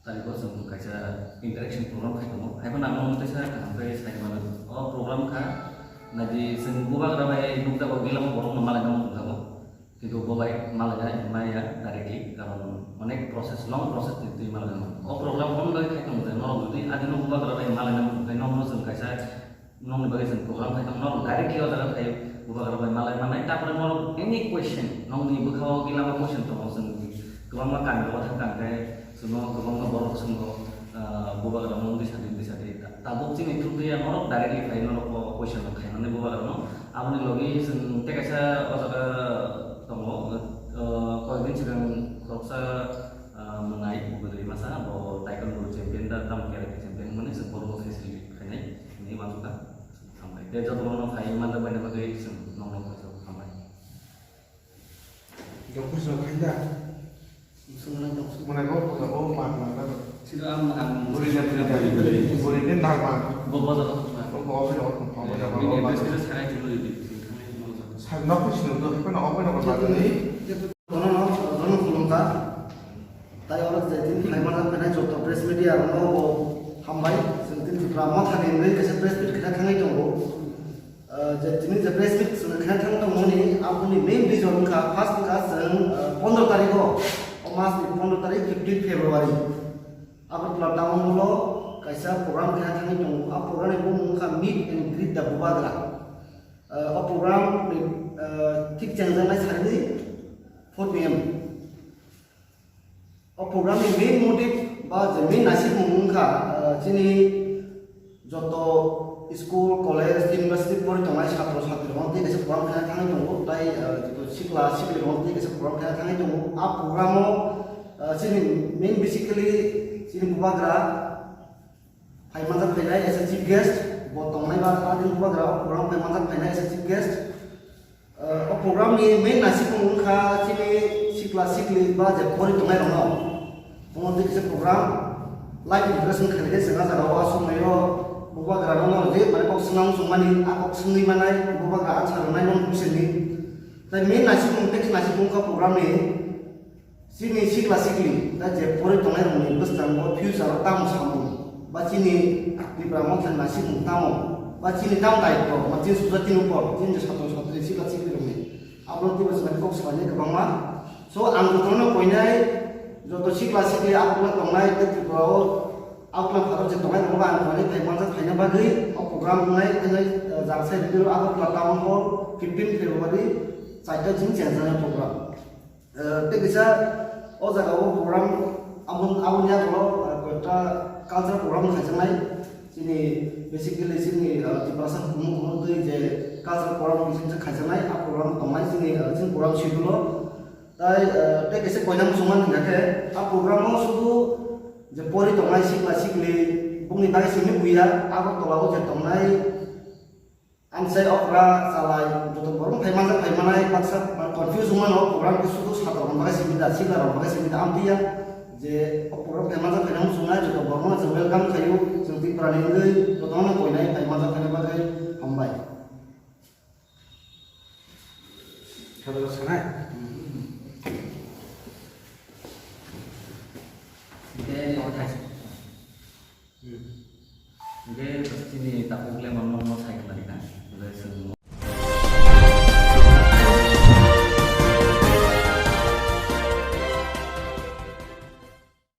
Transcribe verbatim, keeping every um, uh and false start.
Tarikh o chwng kaisa interaction program khai tongo. Haiphano ang nono teisa kaham khe sai mano. O program kha, naidi chwng bubagra bai nukjago, gilamo borokno malaina muchungjago. Kintu bo bai malaina maya directly, karon onek process, long process twi twi malaina. O program hwn bai khai tongo je norok jodi adino bubagra bai malaina muchung khai nokno chwng kaisa Nokni bagwi chwng program khai tong, norok directly o jaga khai bubagra bai malai mannai. Tapore norok any question, nokni bwkhao gilama question tongo, chwng kwbangma kami rogo thang kha, hwnkhe chwngno kwbangma borok swngo, ah, bubagra no wngwi sadi, wngwi sadi. Tabuk chini thubwi ya norok directly khai norok o question rok khaimani bubagra no. Aboni logi chwng tei kaisa o jaga tongo, ah, koyekdin swkang khoroksa, ah, mwnai bwrwi masa bo taekwondo champion da tamo karate champion mani chwng borok no facilitate khainai hinwi uansukha. Hambai. Tei jotono phai manjak baina bagwi chwng nokno kaichao hambai. Dokpui chwng khaida. Sumana dok. Mwnai bo puja bo man man na. Sino ang ang. Buri na buri na. Buri na dharma. Bo bo dok. Bo bo bo bo bo bo. Bini address kisa sarai chulo di. Sa nokni sino do ko na obo na ko ba ni. Kono no, kono khulumkha. Tai oro je tini khlai manjak phainai joto press media rokno bo hambai. Chwng tini Tripura Mothani wngwi kaisa press meet khlai thangwi tongo. Ah, je tini je press meet chwng khlai thang tongmani aboni main reason wngkha, first wngkha chwng, ah, pondro tarikh o, o mas ni pondro tarikh, fifteen February, Agartala town hall o kaisa program khlai thangwi tongo. A program ni bumung wngkha Meet and Greet the Bubagra. Ah, o program ni, ah, thik chengjaknai sari four P M. O program ni main motive ba je main naisingmung wngkha, ah, chini joto school, college, university pori tongnai satro satri rok tei kaisa program khe thangwi tongo, tai, ah, joto sikla sikli rok tei kaisa program khe thangwi tongo. A program o, ah, chini main basically chini bubagra phai manjak phainai as a chief guest, bo tongnai ba adin bubagra o program phai manjak phainai as a chief guest. Ah, o program ni main naisingmung wngkha chini sikla sikli ba je pori tongnai rokno. Omo tei kisa program live introduction khainai se jaga o aswk naio bubagra rokno je mane kok swnam swngmani a kok swngwi manai bubagra answer rwnai non bisingni. Tai main naisingmung tei naisingmung wngkha program ni Chini sikla sikli, da je pori tongnai rokni bwskango future o tamo samung, ba chini Tipra Motha ni naisingmung tamo, ba chini tamo daityo, ba chini society ni upor, chini je satro satri sikla sikli rokni, abo twibo chwng kok salaini kwbangma. So, ang jotono koinai, joto sikla sikli abo tongnai, tei Tripura o, abo pharo je tongnai rokno ang koinai phai manjak phaina bagwi, o program wngnai, wngnai, eh, Jangsai Ridiro Agartala Town Hall, fifteen February, chaita jing chengjana program. Eh, tei kisa o jaga o program abo, aboni yagulo, eh, koyekta cultural program khaijaknai. Chini basically chini, eh, Tiprasa hukumu hukumu twi je cultural program kisa kisa khaijaknai, a program tongnai chini, eh, chini program schedule o. Tai, eh, tei kisa koina muchungmani hingkha khe, a program o sudu je pori tongnai sikla sikli bongni bagwi simi buya, Agartala o je tongnai, Amchai okra chalai joto borok phai manjak phai manai baksa confuse wngmano, program khe sudu satro rok bagwi simi da, sikla rok bagwi simi da, amtwi ya je o program phai manjak phai nang chungnai joto borok no chwng welcome khaio, chwng Tripura ni wngwi joto no koinai phai manjak phai bagwi hambai. Khadalo sanai. Tei no thai.